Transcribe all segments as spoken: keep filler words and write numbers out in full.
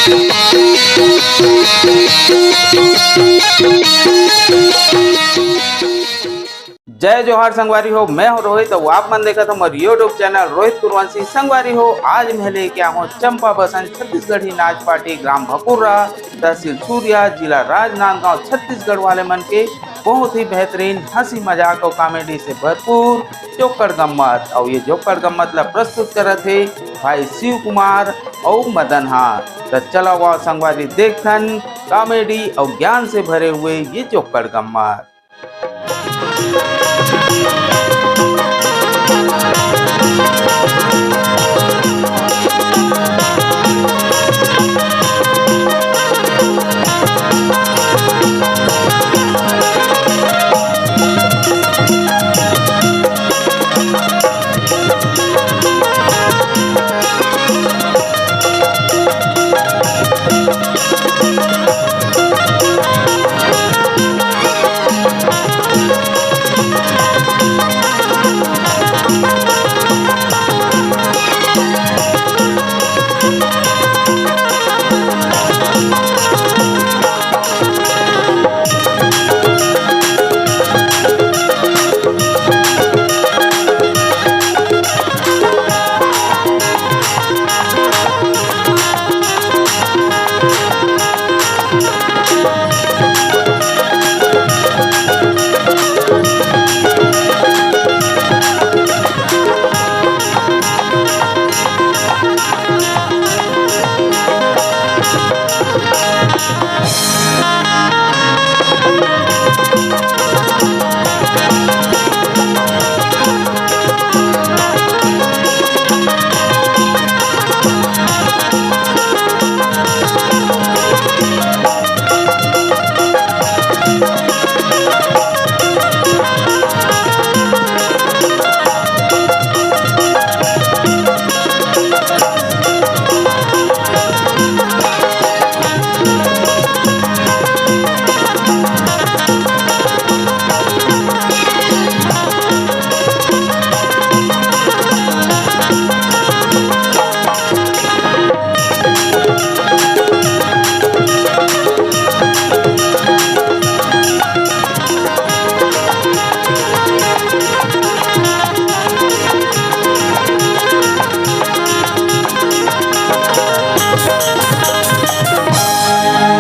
जय जोहार संगवारी हो, मैं हूं रोहित, अउ आप मन देखत हो हमर YouTube चैनल रोहित कुरवंशी। संगवारी हो, आज मैं लेके आए हूं चंपा बसंत छत्तीसगढ़ी नाच पार्टी, ग्राम भकुर्रा, तहसील सूर्या, जिला राजनांदगांव, छत्तीसगढ़ वाले मन के बहुत ही बेहतरीन हंसी मजाक अउ कॉमेडी से भरपूर जोक्कड़ गम्मत। अउ ये जोक्कड़ गम्मत ला प्रस्तुत करत हे भाई शिव कुमार अउ मदन हा। त चला वा संगवारी, देखथन कॉमेडी अउ ज्ञान से भरे हुए ये जोक्कड़ गम्मत।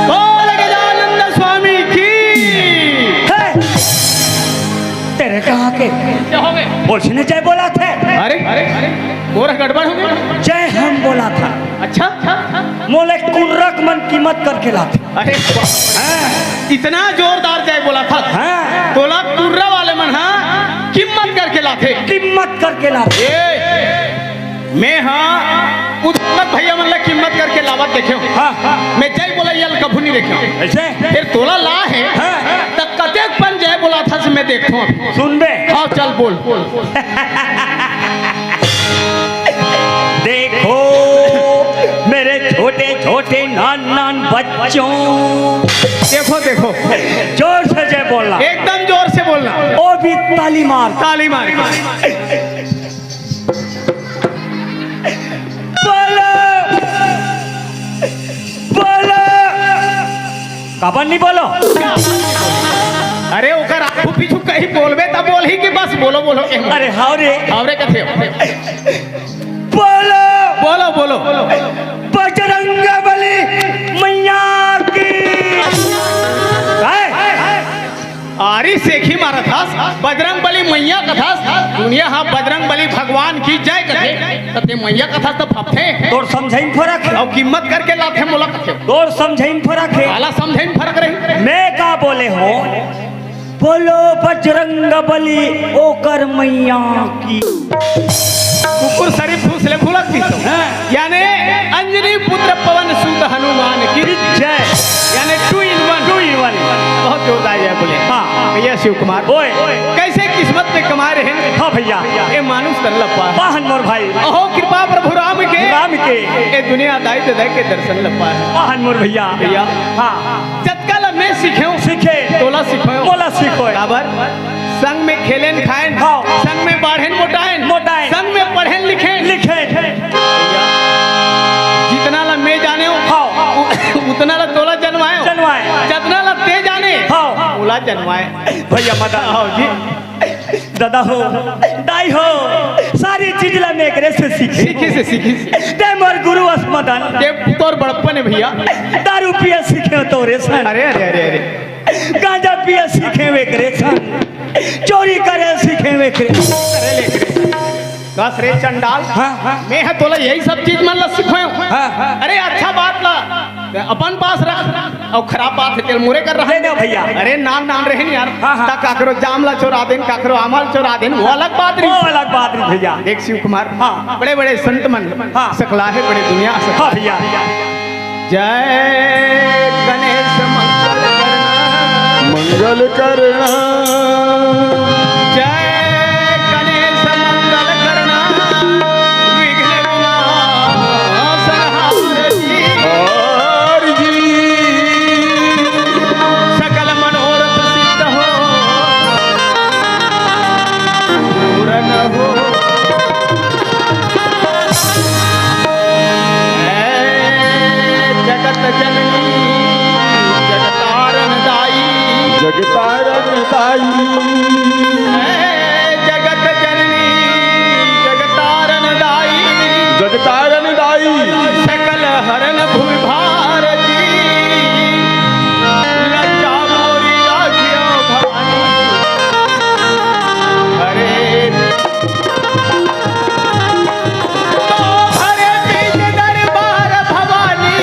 बोल गजानंद स्वामी की। हे! तेरे कहाँ के? क्या हो गए? बोल, उसने जय बोला था। अरे, अरे, अरे, गोरख गड़बड़ हो गया। जय हम बोला था। अच्छा, अच्छा, अच्छा। मोला कुर्रा के मन कीमत करके लाथे। अरे, हाँ। इतना जोरदार जय बोला था। हाँ। तोला कुर्रा वाले मन, हाँ, कीमत करके लाथे। कीमत करके लाथे। ए, मैं, हाँ, उदंगत भैया मन ला कीमत करके लावत देखे हूँ। हाँ। मैं जय बोला यल कभू नहीं देखे हूँ। ऐसे? फिर तोला ला है, हाँ। त कतेक पन जय बोला था से मैं देखता हूँ अभी। सुन बे। हाँ, चल बोल। देखो मेरे छोटे छोटे नान नान बच्चों। देखो, देखो। जोर से जय बोलना। एकदम जोर से बोलना। ओ भी ताली मार। ताली मार। बोलो, बोलो। काबर नहीं बोलो? अरे, ओकर आगू पीछू कहीं बोलबे, तब बोलही कि बस बोलो, बोलो कहीं। अरे, हाव रे। हाव रे, कथे। बोलो। बोलो, बोलो। बजरंग बली मैया की। है? आरी सेखी मारत हस, बजरंग बली मैया कथस, दुनिया हा बजरंग बली भगवान की जय कथे, त ते मैया कथस त फपथे। तोर समझई म फरक हे। अउ कीमत करके लाथे मोला कथे। तोर समझई म फरक हे। काला समझई म फरक रही। मैं का बोले हो? बोलो बजरंग बली ओकर मैया की। कुकुर शरीफ फूस ले फुलक दिस। हाँ। याने अंजनी पुत्र पवन सुत हनुमान की जय। याने two in one। Two in one। बहुत जोरदार जय बोले। हाँ। भैया शिव कुमार। ओए। कैसे किस्मत में कमाए रहे। हाँ भैया। ए मानुष तन ल पाए। वाहन मोर भाई। अहो कृपा प्रभु राम के। राम के। ए दुनिया दाई दे के दर्शन ल पाए। वाहन मोर भैया। भैया। हाँ। जतका ल मैं सीखेंव, सीखे। तोला सिखोएंव। मोला सिखोए। काबर? संग में खेलेन खाएन, हाँ। संग में बाढ़ेन मोटाएन, मोटाएन। संग में पढ़ेन लिखेन, लिखेन। भैया, जितना ल मैं जानेंव, हाँ। जनवाए। भैया मदन। हाँ जी। दादा हो, दाई हो, सारी चीज ला मैं एकरे से सीखे। सीखिस, सीखिस। ते मोर गुरु अस मदन। ते तोर बड़प्पन हे भैया। दारू पिया सीखे तोरे सन। अरे, अरे, अरे, अरे। गांजा पिया सीखे एकरे सन। चोरी करे सीखे एकरे। अरे ले रे। बस रे चंडाल। हाँ, हाँ। मैं ह तोला यही सब चीज मन ला सिखोय हूँ। हाँ, हाँ। अरे अच्छा बात ला अपन पास रख, अउ खराब बात हे तेला मोरे कर रहा। दे दे भैया। अरे नान नान रहे न यार। हाँ, हाँ। त काकरो जाम ला चोरा देन, काकरो आमा ला चोरा देन, वो अलग बात रही। वो अलग बात रही भैया। देख शिव कुमार, हाँ। बड़े बड़े संत मन हाँ। सकलाहे, बड़े दुनिया सकलाहे। हाँ भैया। जय गणेश मंगल करना। मंगल करना। जय गणेश मंगल करना। विघ्न विनाशनहार जी। हार जी। सकल मनोरथ सिद्ध हो। पूर्ण हो। हे जगत जननी जगतारण दाई। जगतारण दाई। हे जगत जननी जगतारण दाई। जगतारण दाई। सकल हरण भुवि भारती। लज्जा मोरी राखियो भवानी। हरे तो भरे बीच दरबार भवानी,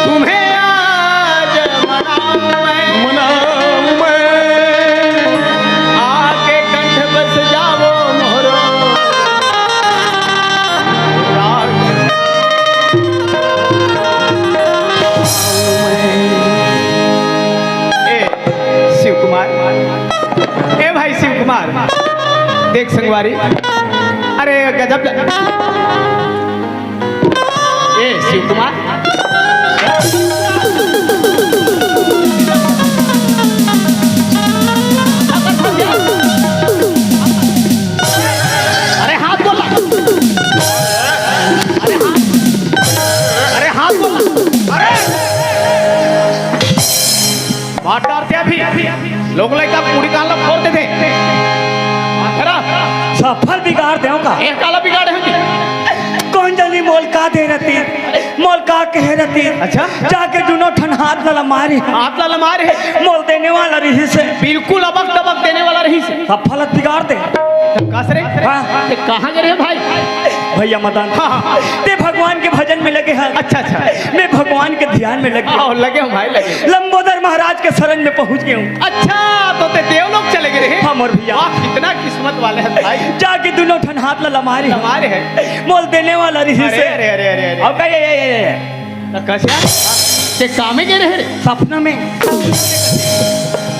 तुम्हें आज मनाऊं मैं। मनाऊं मैं। आके कंठ बस जावो मोरो। राग। ए, शिव कुमार, ए भाई शिव कुमार, देख संगवारी, अरे गजब। ए शिव कुमार, अरे हाथ बोला, अरे हाथ, अरे हाथ बोला, अरे मार डारथे अभी। लोग लइका पूरी कान ला फोर देथे। माथरा। सफल बिगाड़ देहूं का? एक काला बिगाड़े हन जी। कोन जनी मोल का दे रतिस, मोल का कहे रतिस। अच्छा। जाके दुनों ठन हाथ ला लमारे। हाथ ला लमारे। मोल देने वाला रहिसे। बिल्कुल अबक दबक देने वाला रहिसे। सफल बिगाड़ दे। कस रे? हाँ। ते कहाँ गे रहे भाई? भैया मदन। हाँ, हाँ। ते भगवान के भजन में लगे हस। अच्छा, अच्छा। मैं भगवान के ध्यान में लगे। आओ, लगे हूँ भाई, लगे। लंबोदर महाराज के शरण में पहुंच गए हूँ। अच्छा, तो ते देवलोक चले गए रहे? हाँ, मोर भैया। वाह, कितना किस्मत वाले हैं भाई। जाके दुनों ठन हाथ ला लमारे हंव। लमारे हैं। मोल देने वाला रहिसे। अरे, अरे, अरे, अरे, अरे। अब का ये, ये, ये, ये। तो कस यार? ते कामे गे रहे रे? सपना में।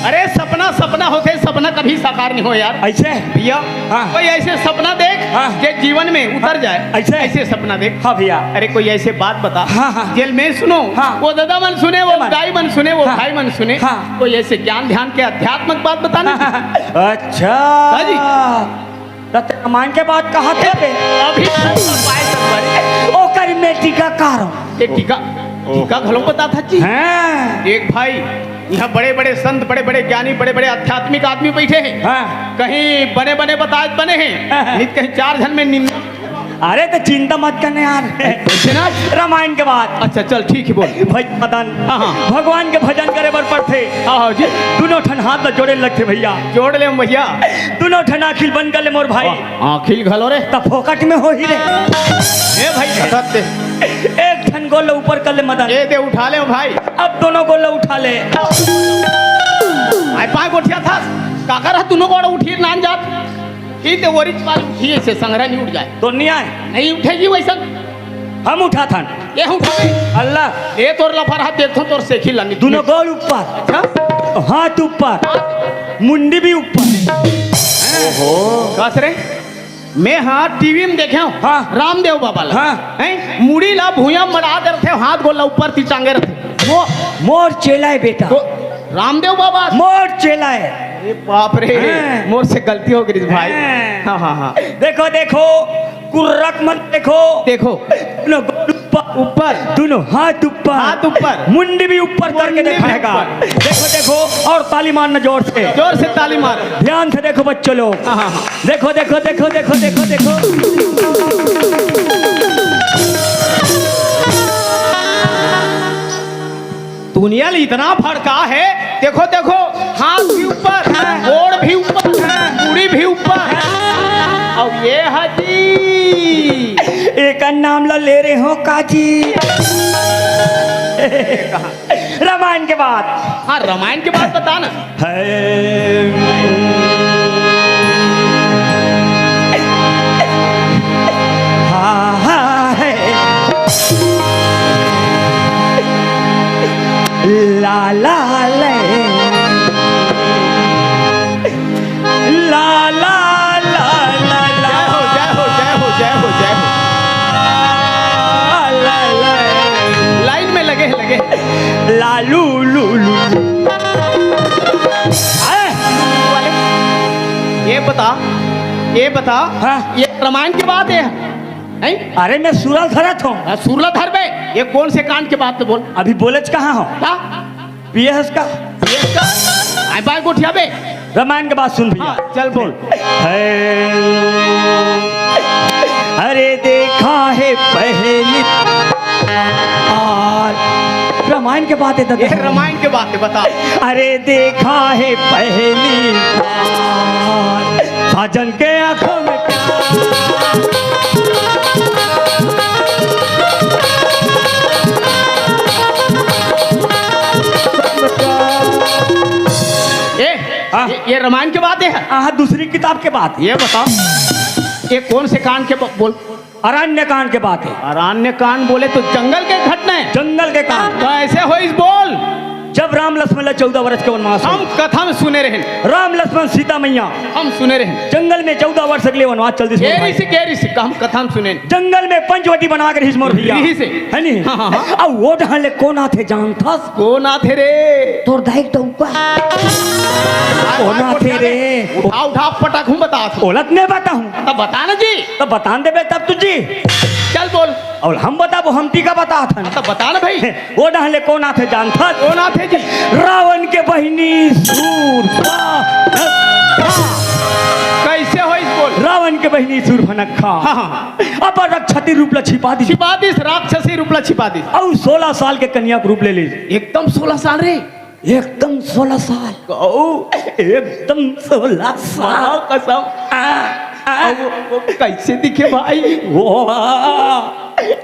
अरे सपना सपना होथे, सपना कभी साकार नहीं हो यार। ऐसे? भैया, हाँ। कोई ऐसे सपना देख हाँ। जे जीवन में उतर जाए। ऐसे? ऐसे सपना देख। हाँ भैया। अरे कोई ऐसे बात बता। हाँ, हाँ। जेल में सुनो, हाँ। वो दादा मन सुने, वो मन। दाई मन सुने, वो हाँ। भाई मन सुने। हाँ। कोई ऐसे ज्ञान ध्यान के आध्यात्मिक बात बताना। हाँ, हाँ, हाँ। अच्छा। हाँ जी। त ते रामायण के बात कहा थे बे? अभी ओकर में टीका कार हो। ये टीका, टीका घलो बता था जी। हाँ। एक भाई, यहाँ बड़े-बड़े संत, बड़े-बड़े ज्ञानी, बड़े-बड़े आध्यात्मिक आदमी बैठे हैं। हाँ। कहीं बने-बने बताए बने हैं, हाँ, हाँ। नित कहीं चार झन में निंदा। अरे तो चिंता मत करने यार। कैसे ना? रामायण के बात। अच्छा चल ठीक है बोल। भाई मदन, हाँ, हाँ। भगवान के भजन करे बर पड़थे। हाँ, हाँ जी। दुनों ठन हाथ ला जोड़े लगथे भैया। जोड़ ले भैया। दुनों ठन आँखी ल बंद कर ले मोर भाई। हाँ, आँखी ल घलो रे। त फोकट में होही रे। ए भाई, सतत दे। एक ठन गोड़ ल ऊपर कर ले मदन। ए दे उठा ले भाई। अब दोनों गोड़ ल उठा ले। आय पाय गोठिया था। काकर ह दुनों गोड़ उठी नान जात। ई ते ओरिच पाल उठी ऐसे संघरा नहीं उठ जाए। तो नहीं आए। नहीं उठेगी वैसन। हम उठाथन। ये हम उठावे। अल्लाह। ए तोर लफर हाथ देखथन तोर सेखी लानी। दुनों गोड़ ऊपर। अच्छा। हाथ ऊपर। मुंडी भी ऊपर। ओहो। कस रे? मैं हाँ टीवी में देखे हूँ। हाँ। रामदेव बाबा ला। हाँ। हैं? मुड़ी ला भुइयां मड़ा दे रथे, हाथ गोड़ ला ऊपर ती टांगे रथे। मो-, मोर चेला है बेटा। को-, रामदेव बाबा। मोर चेला है। अरे बाप रे। हाँ। मोर से गलती हो गई भाई। हाँ। हाँ, हाँ, हाँ। देखो, देखो, कुर्रक मत देखो। देखो। लो, ऊपर, ऊपर। दोनों हाथ ऊपर, हाथ ऊपर। मुंडी भी ऊपर करके मुंडी भी दिखाएगा। ऊपर। देखो, देखो, और ताली मारना जोर से। जोर से ताली मारो। ध्यान से देखो बच्चों लोग। हाँ, हाँ, हाँ। देखो, देखो, देखो, देखो, देखो, देखो। दुनिया इतना भड़का है, देखो, देखो, हाथ भी ऊपर, गोड़ भी ऊपर, मुड़ी भी ऊपर। अब ये हाजी, एकर नाम ला ले रहे हो काजी। रामायण के बाद। हाँ, रामायण के बाद बता ना। है। हाँ, हाँ, है। ला, ला, ले। ला, ला, ला, ला, ला। जय हो, जय हो, जय हो, जय हो, जय हो। ला, ला। लाइन में लगे हैं, लगे हैं। लालू, लू, लू, लू। हैं? ये बता, ये बता, हाँ। ये रामायण की बात है, हैं? अरे, मैं सूरल धरत हूँ। हाँ, सूरल धर बे। ये कौन से कांड के बात तो बोल। अभी बोले कहाँ हो? हाँ? पिए हस का? ये का? आय बाय गोठिया बे। रामायण के बात सुन भैया। हाँ, चल बोल। है। अरे देखा है पहली बार। रामायण के बात है दादा। ये रामायण के बात है, बता। अरे देखा है पहली बार साजन के आंखों में प्यार। ए, हाँ। ये, ये रामायण की बात है? हाँ, दूसरी किताब के बात। ये बता, ये कौन से कांड के ब-, बोल? अरण्य कांड के बात है। अरण्य कांड बोले तो जंगल के घटना है। जंगल के कांड। कैसे होइस बोल? जब राम लक्ष्मण ला चौदह वर्ष के वनवास हम होइस। कथा में सुने रहे। राम लक्ष्मण सीता मैया हम सुने रहे। जंगल में चौदह वर्ष के लिए वनवास चल दिस मोर भाई। ऋषि, के ऋषि, हम कथा में सुने। जंगल में पंचवटी बना के रहिस मोर भैया। ऋषि। है नी? हाँ, हाँ, हाँ। अब वो डहन ले कोन आथे जानथस? कोन आथे रे? तोर दाई के डउका। कोन आथे रे? उठा, उठा, पटक हूँ बता। ओलत नहीं बताऊँ। तब बता ना जी। तब बता देबे तब तू जी। चल बोल। और हम बताबो, हम टीका बतात हन। तब बता ना भाई। वो डहले कोन आथे जानथस? कोन आथे जी? रावण के बहिनी सूर्पनखा। कैसे होइस बोल? रावण के बहिनी सूर्पनखा। हाँ, हाँ। अपन राक्षसी रूप ला छिपा दिस। छिपा दिस, राक्षसी रूप ला छिपा दिस। अउ सोलह साल के कन्या के रूप ले लिस। एकदम सोलह साल रे। एकदम सोलह साल। कहू। एकदम सोलह साल। माँ कसम। आ, आ। अब वो, वो कैसे दिखे भाई? वो,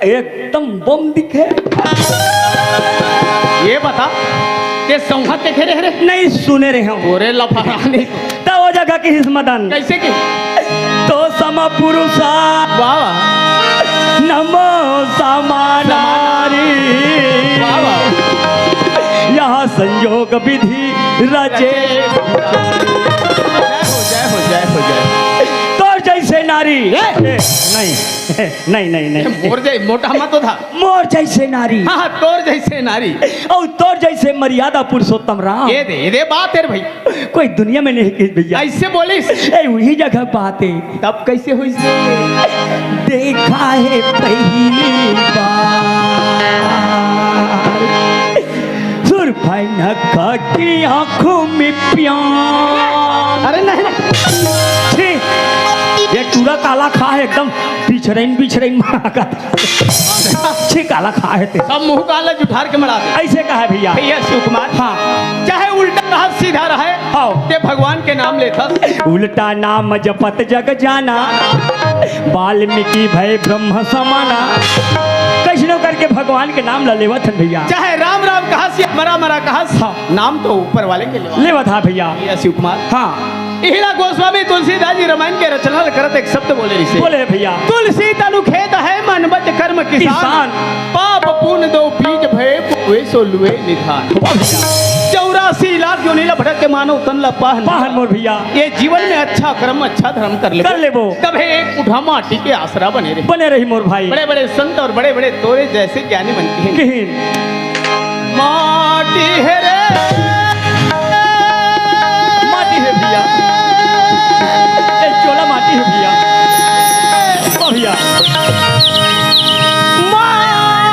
एकदम बम दिखे। ये बता, ते सौंहा देखे रहे रे? नहीं सुने रहे हूँ। ओरे लफड़ा नहीं। त ओ जगह किहिस मदन। कैसे की? तो सम पुरुषा वाह, वाह। नमो समा नारी। वाह, वाह। यह संयोग विधि रचे। जय हो, जय हो, जय हो, जय हो। तोर जैसे नारी। ए? ए, नहीं, नहीं, नहीं, नहीं। मोर जै-, मोटा मत था। मोर जैसे नारी। हाँ, हाँ, तोर जैसे नारी। और तोर जैसे मर्यादा पुरुषोत्तम राम। ये दे, ये दे बात है रे भाई। कोई दुनिया में नहीं कही भैया। ऐसे बोलिस। ए, वही जगह बात है। तब कैसे होइस? देखा है पहली बार। सुरपनखा की आंखों में प्यार। अरे नहीं, नहीं। छी, ये टूरा काला खा है एकदम। पिछरइन, पिछरइन मांगत। छी, काला खा है ते। सब मुंह काला जुठार के मरा दे। ऐसे कहा है भैया। भैया शिव कुमार। हाँ। चाहे उल्टा रहा, सीधा रहा है, हाँ। ते भगवान के नाम लेथस। उल्टा नाम जपत जग जाना, वाल्मीकि भय ब्रह्म समाना। कैसनो करके भगवान के नाम ला लेवत हन भैया। चाहे राम राम कहस या मरा मरा कहस, हाँ। नाम तो ऊपर वाले के लेवा। लेवत हा भैया। भैया शिव कुमार। हाँ। इहिला गोस्वामी तुलसीदास जी रामायण के रचना ल करत एक शब्द बोले रिसे। बोले हे भैया। तुलसी तनु खेत है मन बच कर्म किसान। किसान। पाप पुण्य दो बीज भय पुवे सो लुए निधान। वाह भैया। चौरासी लाख योनि ला भटक के मानव तन ला पाहन। पाहन मोर भैया। ये जीवन में अच्छा कर्म अच्छा धर्म कर लेबो। कर लेबो। तभे एक मुठा माटी के आसरा बने रहे। बने रही मोर भाई। बड़े बड़े संत और बड़े बड़े तोरे जैसे ज्ञानी बनते हैं। किहिन। माटी है रे। माटी है भैया। ए, चोला माटी है भैया। ओ भैया। माटी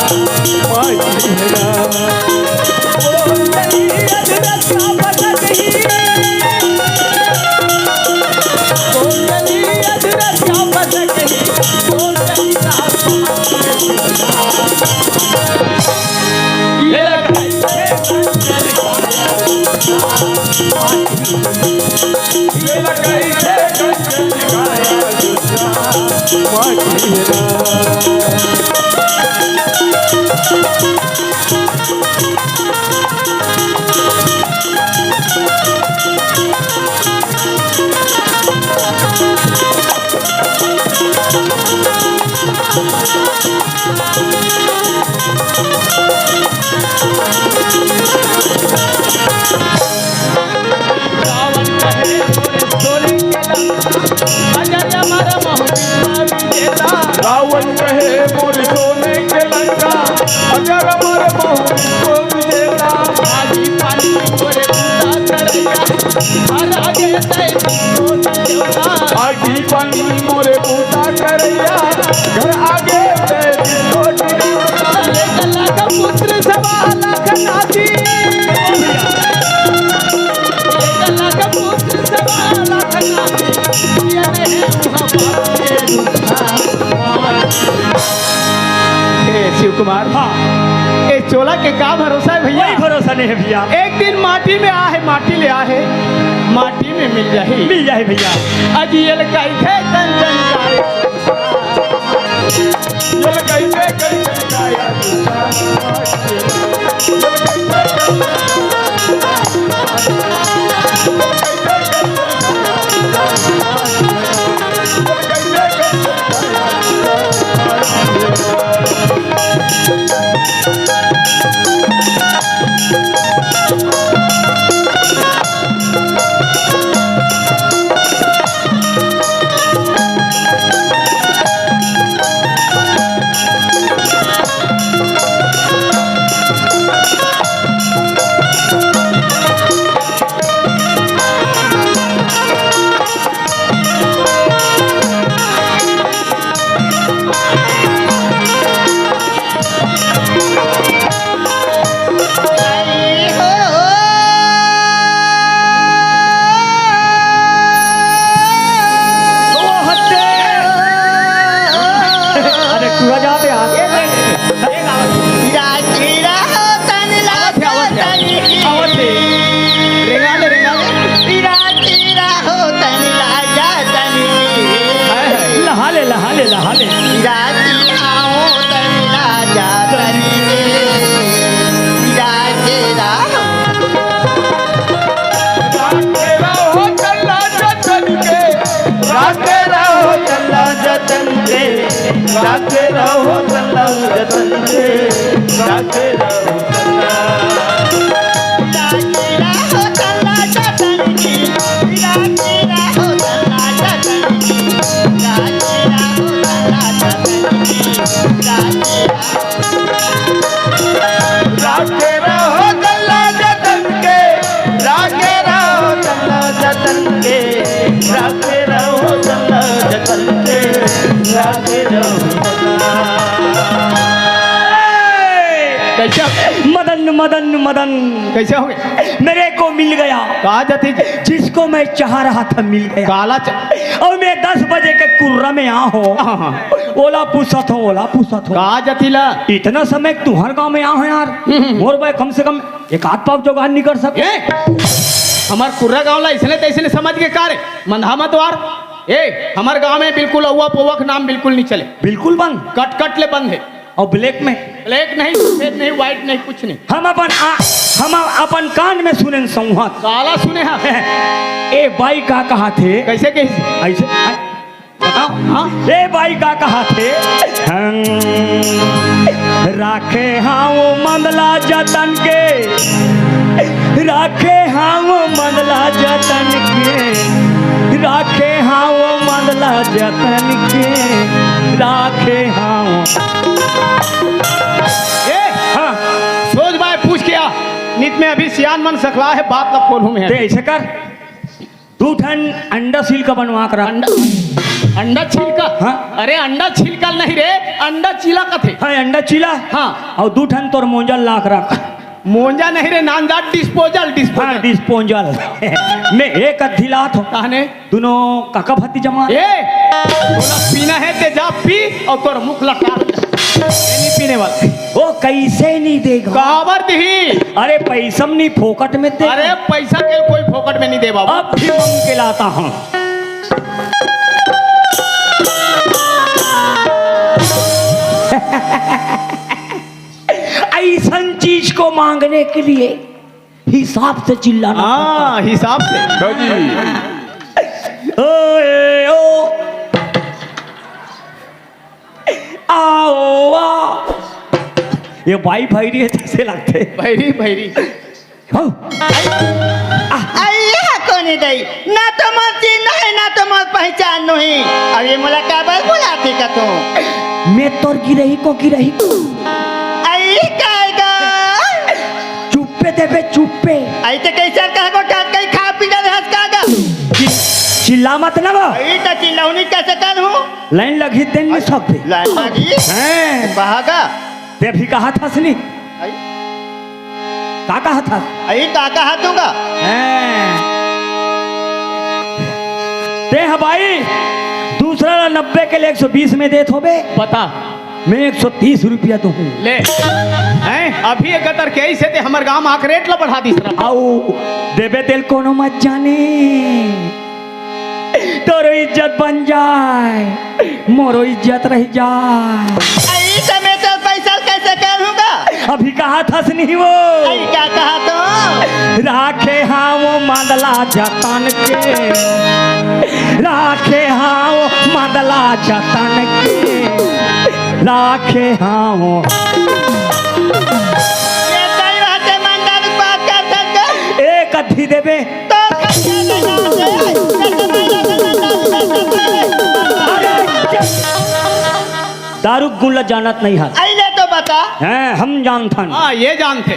रावण कहे मोर सोने के लंका, अजर अमर महु विश्व विजेता। रावण कहे मोर सोने के लंका, अजर अमर महु विश्व विजेता। आगी पानी मोरे बूता करैया, घर आगे तै दीन कोटि देवता। आगी पानी मोरे बूता करैया, घर आगे तै दीन कोटि देवता। एक लाख पुत्र सवा लाख नाती। ए शिव कुमार, हाँ। ए चोला के का भरोसा है भैया? कोई भरोसा नहीं है भैया। एक दिन माटी में आ है, माटी ले आ है, माटी में मिल जाही। मिल जाही भैया। अजी ये कही थे तन तन जाए। अरे, पूरा जाते यार। राखी रहो तन लाजा तन की। रेंगा ले, रेंगा ले। राखी रहो तन लाजा तन की। हाय, हाय। लहा ले, लहा ले, लहा ले। राखी रहो तन लाजा तन की। राखी रहो। राखे रहो चल्ला जतन के, राखे रहो चल्ला जतन के, राखे रहो चल्ला जतन के, राखे रहो चल्ला। राखे रहो चल्ला जतन के, राखे रहो चल्ला जतन के, राखे रहो चल्ला जतन के, राखे रहो। राखे रहो चल्ला जतन के, राखे रहो चल्ला जतन के, राखे रहो चल्ला जतन के, राखे रहो चल्ला। कैसे? मदन, मदन, मदन। कैसे हो गए? मेरे को मिल गया। कहा जाती? जिसको मैं चाह रहा था, मिल गया। काला च- और मैं दस बजे के कुर्रा में आ हो। हाँ, हाँ। ओला पूछत हो, ओला पूछत हो। का जतिला? इतना समय तुहर गांव में आ हो यार। हम्म, हम्म। मोर भाई कम से कम एक आध पाव जोगाड़ नहीं कर सके। ए, हमार कुर्रा गांव ला इसने तैसने समझ के का रे? मंधा मतवार। ए, हमार गांव में बिल्कुल अउवा पौवा के नाम बिल्कुल नहीं चले। बिल्कुल बंद। कट कट ले बंद है। और black में? Black नहीं, सफेद नहीं, white नहीं, कुछ नहीं। हम अपन आ, हम अपन कान में सुनेन संवत। काला सुने हा। ए बाई का कहा थे? कैसे, कैसे? ऐसे, आ, बताओ। हाँ? ए बाई का कहा थे? हम राखे हाव मंदला जतन के, राखे हाव मंदला जतन के, राखे हाव मंदला जतन के, राखे हाव। ए, हाँ। सोच बाय पूछ के आ, नित में अभी सियान मन सकला है, बात ला खोलूं मैं। ते ऐसे कर, दू ठन अंडा सील का बनवा कर रख। अंडा? अंडा छिलका? हाँ। अरे, अंडा छिलका नहीं रे, अंडा चीला कथे। हाँ, अंडा चीला। हाँ। अउ दू ठन तोर मोंजा लाख रख। मोंजा नहीं रे, नान जात, डिस्पोजल, डिस्पोजल। हाँ, डिस्पोजल। मैं एक अद्धी लात हो। कहने? दुनो काका भतीजा मान। ए, तोला पीना हे ते जा पी अउ तोर मुख ला काट। मैं नहीं पीने वाला। वो कैसे नहीं देगा? काबर दिही? अरे पैसा में नहीं, फोकट में दे। अरे पैसा के कोई फोकट में नहीं दे बाबू। अब भी मंग के लाता हूँ। ऐसन चीज को मांगने के लिए हिसाब से चिल्लाना हाँ, पड़ता। हिसाब से। ओए, ओ। आओ, आ। ये बाई भैरी हे जैसे लगथे। भैरी, भैरी। हौ। अइहा कोनी दई, ना तो मोर चिन्ह हे, ना तो मोर पहचान नोही। अब ये मोला काबर बुलाथे कथों? मैं तोर गिरही को गिरही। अई काय गा? चुप्पे देबे, चुप्पे। अई ते कैसे कह को टाट कहीं खा पी डाले हंस का गा? चि-, चिल्ला मत ना वो। अई तो चिल्लाऊनी कैसे कर हूँ? लाइन लगी तेन में सब पे। लाइन लगी? हैं। कहा गा? ते भी कहा था सुनी। अई? का कहा था? अई का कहा तू गा? हैं। ते ह बाई, दूसरा ला नब्बे के ले एक सौ बीस में देत होबे। बता। मैं एक सौ तीस रुपया तो हूँ। ले। हैं? अभी एक गतर के ऐसे ते हमर गांव आके रेट ला बढ़ा दिस रहा। आऊ देबे तेल कोनो मत जाने। तोरो इज्जत बन जाए, मोरो इज्जत रह जाए। अई समय तो पैसा कैसे करूँगा? अभी कहा था नहीं वो? अई का कहा तो? राखे हाँ वो मांदला जतन के, राखे हाँ वो मांदला जतन के, राखे हाँ वो। ये सही बात है, मंडल बात कर सकते। एक अद्धी देबे। तो दारू गुण ला जानत नहीं हस। अइले तो बता। हैं, हम जानथन। हाँ, ये जानथे।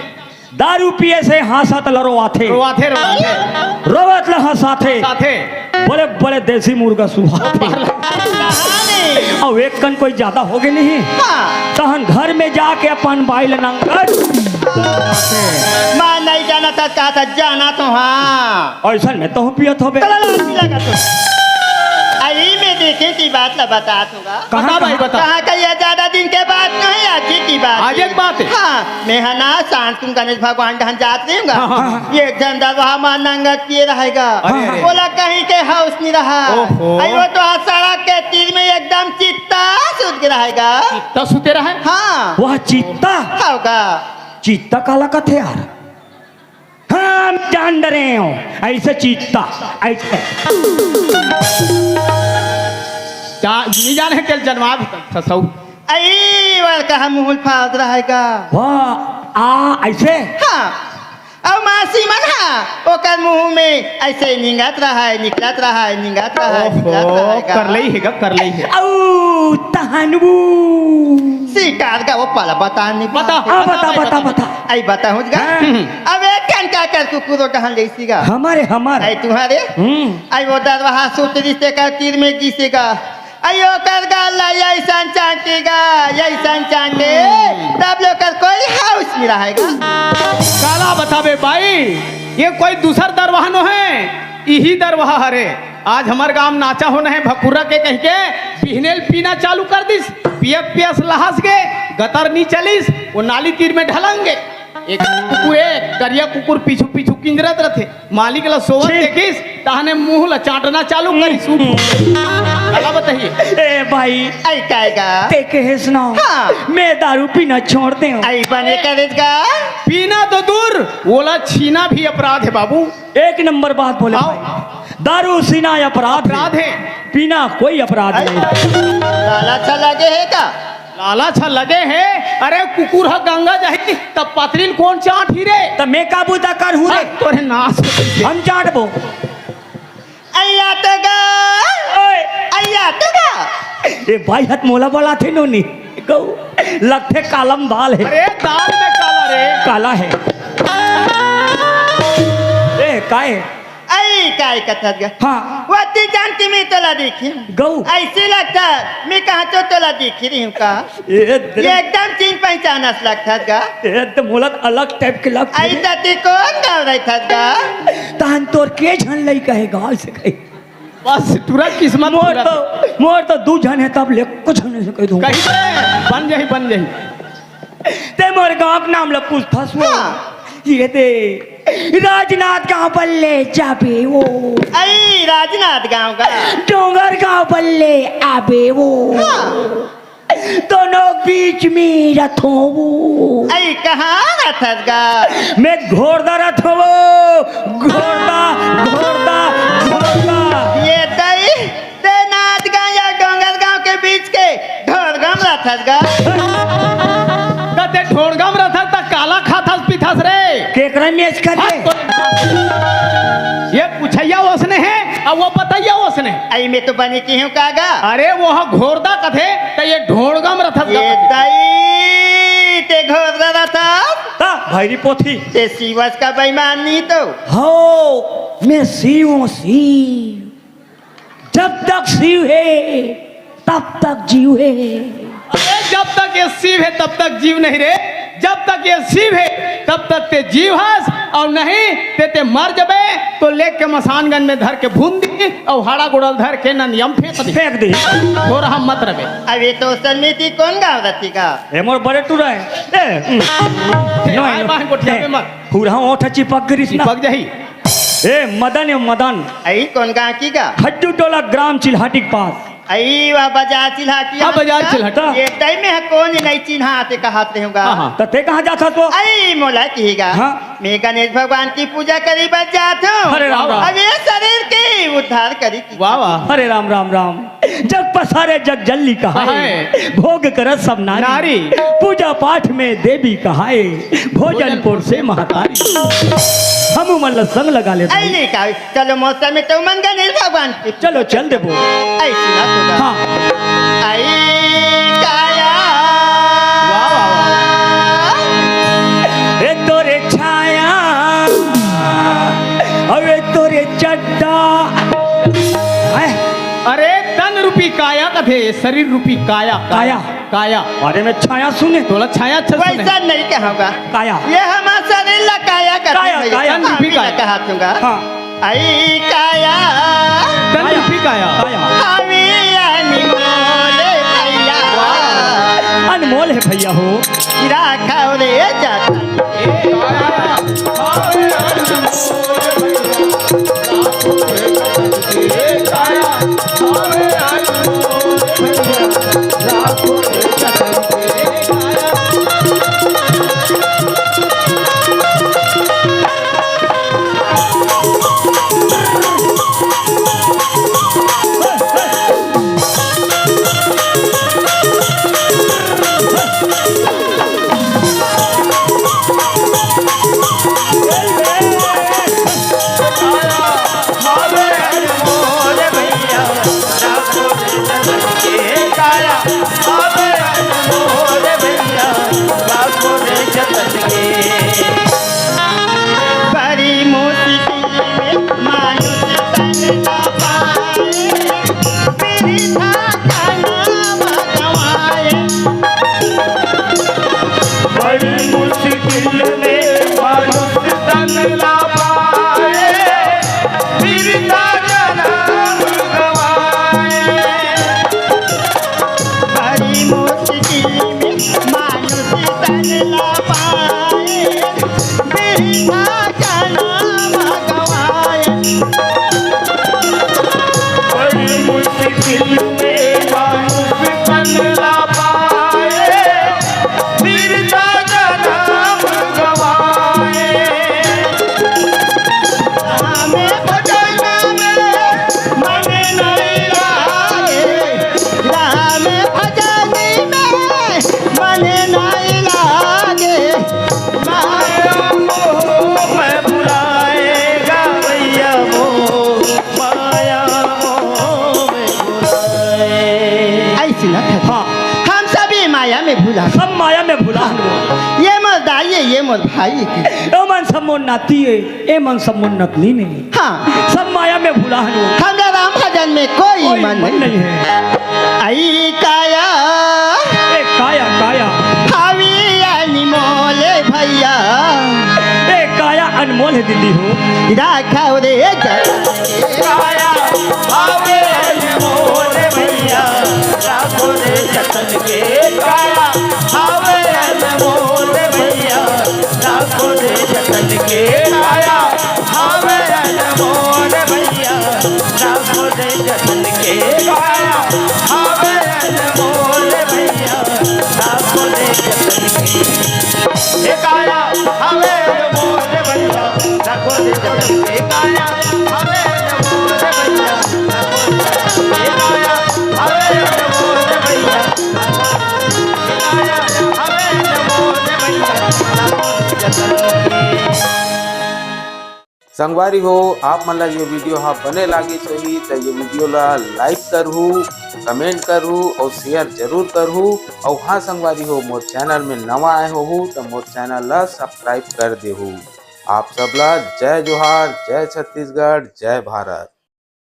दारू पिए से हाँसत ल रोवाथे। रोवाथे, रोवाथे। रोवत ल हँसाथे। साथे। बड़े बड़े देसी मुर्गा सुहाथे। कहानी। अउ एक कन कोई ज्यादा होगे नहीं। हाँ। तहन घर में जाके अपन बाई ल नंगत। मैं नहीं जानत हस, कहा था जाना तो हाँ। अइसन में तहूँ पियत होबे। चला ला, पी लगा तो। अई मैं देखे की बात ला बतात हूँ गा। कहाँ, बता भाई, कहाँ? बता। कहाँ का ये ज्यादा दिन के बात नहीं, आज ही की बात आज है। एक बात है। हाँ, मैं ह ना शांत तुम गणेश भगवान डहन जात रही हूँ गा। हाँ, हाँ, हाँ। ये एक झन दरवाहा मा नंगत पिए रहेगा। अरे, अरे। ओला कहीं के हाउस नहीं रहा। ओहो। अई वो तो आज सड़क के तीर में एकदम चित्ता सुत के रहेगा। चित्ता सुते रहे? हाँ। वह चित्ता? होगा। चित्ता काला कथे यार? हाँ, मैं जान डरे हूँ। ऐसे चित्ता, ऐसे। जा-, नहीं जाने के जनवा भी तक फंसाऊ। अई, वाला कहा मुंह फालत रहेगा। वाह, आ, ऐसे? हाँ। अउ मासी मन हा, ओकर मुंह में ऐसे निंगत रहा है, निकलत रहा है, निंगत रहा है, निकलत ओहो, रहा है गा। कर लई है गा, कर लई है। अउ तहन वो। शिकार का वो पला बता नहीं बता, पाते। हाँ, बता, बता, बता, बता। बता। अई बताहूँ गा। हाँ। अब एक ठन का कर कुकुर डहन जैसी गा। हमारे, हमारे। अई तुम्हारे? हम्म। अई वो दरवाहा सूत रिश्ते का तीर में गिसे गा। अई ओकर गाल ला अइसन चांटे गा, अइसन चांटे। हम्म। तब ले ओकर कोई हाउस नहीं रहेगा। काला बताबे बाई, ये कोई दूसर दरवाहा नो है, इही दरवाहा हरे। आज हमर गांव नाचा होना है भकुरा के कहिके, बिहनेल पीना चालू कर दिस। पियस पियस लहस गे, गतर नी चलिस, वो नाली तीर में ढलंगे। एक कुकुर, एक करिया कुकुर पीछू पीछू किंजरत रथे। मालिक ला सोवत छी। देखिस, तहने मुंह ला चाटना चालू करिस। उठ। हम्म। काला बताही। ए भाई, अई काय गा? ते कहेस ना, हाँ। मैं दारू पीना छोड़ देंव। अई बने करेस गा? पीना तो दूर, ओला छीना भी अपराध है बाबू। एक नंबर बात बोले हाँ। भाई। दारू छीना अपराध है। अपराध है। पीना कोई अपराध अई नहीं। लालच लगे है का? लालच ह लगे हे। अरे कुकुर ह गंगा जाही तब पतरी ल कोन चाटही रे? त मैं का बुता करहूं रे? हाँ, तोरे नाश हो जाही। हम चाटबो। अइया तो गा। ओए। अइया तो गा। ए भाई हत मोला बोलाथे नोनी। गऊ। लगथे कालम दाल हे। अरे दाल में काला रे। काला हे। ए काय? ए, काय कथस गा? हाँ। वती जान के मैं तोला देखी हूँ। गऊ। ऐसे लगता, मैं कहाँ तो तोला देखी रही हूँ का? ए, दे- ये एकदम चिन्ह पहचानस लगथस गा। ए, तो मोला अलग type के लगथे। ऐसा ते कौन गाँव रहिथस गा? तहन तोर के झन लइका हे गाँव से कही। बस टूरा किस्मत मोर टूरा। तो, मोर तो दू झन हे तब ले कुछ नहीं से कह दूँ। कही दे, बन जाही, बन जाही। ते मोर गाँव के नाम ल पूछथस वो। हाँ। ये दे, राजनांदगांव बल्ले जाबे वो। अई, राजनांदगांव का। डोंगरगांव बल्ले आबे वो। हाँ। दोनों बीच में रथो वो। अई, कहाँ रथस गा? मैं घोरदा रथो वो। घोरदा, घोरदा, घोरदा। ये दई, ते नांदगांव या डोंगरगांव के बीच के ढोरगांव रथस गा। त ते ढोरगांव रथस त काला खाथस पीथस रे? केकरा मेच कर हाँ, रे? तो ये पूछैया ओसने हे, अउ वो बतैया ओसने। अई मैं तो बने की हूँ का गा? अरे वो ह घोरदा कथे, त ये ढोरगांव रथस ये गा। दई, ते घोरदा रथस? त भैरी पोथी। ते शिवस का बेईमान नहीं तो। हो, मैं शिव हूँ, शिव। जब तक शिव हे, तब तक जीव हे। अरे, जब तक ये शिव हे, तब तक जीव नहीं रे। जब तक ये शिव हे, तब तक ते जीव हस, अउ नहीं ते, ते मर जबे, तो लेके मसानगंज में धर के भून दी, अउ हाड़ा गोड़ल धर के नंदिया म फेंक दी। फेंक दी। थोरहा मत रबे। अब ये तो समिति कौन गाँव रथी का? ए, मोर बड़े टूरा हे। ए, ए, नो, आए नो। बाहें गोठिया ए, में मत। पूरा ओठ चिपक गिरिस ना। चिपक जाही। ए, मदन, ए, मदन। अई, कौन गाँव की गा? खड्डू टोला, ग्राम चिल्हाटी के पास। अई, वह बाजार चिल्हाटी हाँ, बाजार चिल्हाटी। ये तई में ह कौन नहीं चिन्हाते कहत रहूँगा। हाँ, हाँ। त ते कहाँ जाथस वो? अई, मोला की गा। हाँ। मैं गणेश भगवान की पूजा करे बर जात हूँ। हरे राम राम। अब ये शरीर के उद्धार करी की। वाह, वाह। हरे राम, राम, राम। जग पसारे जग जल्ली कहाए, हाय। भोग करत सब नारी। नारी। पूजा पाठ में देवी कहाए, भोजन भोजन पोर से महतारी। हम मन ल संग लगा ले अई नहीं का, चलो मौसम में तो मन गणेश भगवान की चलो चल देबो। ऐसी ना तो गा। हाँ। अई काया। वाह, वाह, वाह। ए तोरे छाया, अबे तोरे चड्डा। हैं? अरे तन रूपी काया कथे, शरीर रूपी काया। काया। काया। अरे मैं छाया सुने। तोला छाया अच्छा सुने। वैसा नहीं कहूँगा। काया। ये हमारा शरीर ला काया कथे काया, नहीं। काया। तन रूपी काया। कहा दूंगा। हाँ। अई काया। तन रूपी काया। काया। हवे अनमोल भैया। अनमोल हे भैया हो। राखव रे जतन। बड़ी मुश्किल में मानुष तन न पाए, बिरथा जनम गवाए। बड़ी मुश्किल में मानुष तन न पाए, बिरथा जनम गवाए। बड़ी मुश्किल में मानुष तन ला पाए, बिरथा जनम गवाए। बड़ी मुश्किल में मानुष तन ला पाए, बिरथा जनम गवाए। राम भजन में मन नहीं लागे, राम भजन में मन नहीं लागे। माया मोह में भुलाएगा भैया मोह, माया मोह में भुलाए। ऐसी ना था। हाँ। हम सभी माया में भुला। सब माया में भुला। ये मोर दाई हे, ये मोर भाई हे। ए मन सब मोर नाती हे, ए मन सब मोर नतनी हे। हाँ। सब हमला हनु। हमला राम भजन में कोई कोई मन मन नहीं। नहीं है। आई काया। ए काया, काया। हावी अनमोल भैया। ए काया अनमोल है दीदी हो। राखव रे जतन के। काया हावे अनमोल भैया, राखव रे जतन के। काया हावे अनमोल भैया, राखव रे जतन के। काया हावे अनमोल भैया, राखव रे जतन के। काया हावे अनमोल भैया, राखव रे जतन के। ए काया हावे अनमोल भैया, राखव रे जतन के। काया हावे अनमोल भैया, राखव रे जतन के। काया हावे अनमोल भैया, राखव रे जतन के। संगवारी हो, आप मन ला ये वीडियो हा बने लागिस होही त ये वीडियो ला लाइक करहू, कमेंट करहू और शेयर जरूर करहू। और हाँ संगवारी हो, मोर चैनल में नवा आए होहू त मोर चैनल ला सब्सक्राइब कर देहू। आप सब ला जय जोहार, जय छत्तीसगढ़, जय भारत।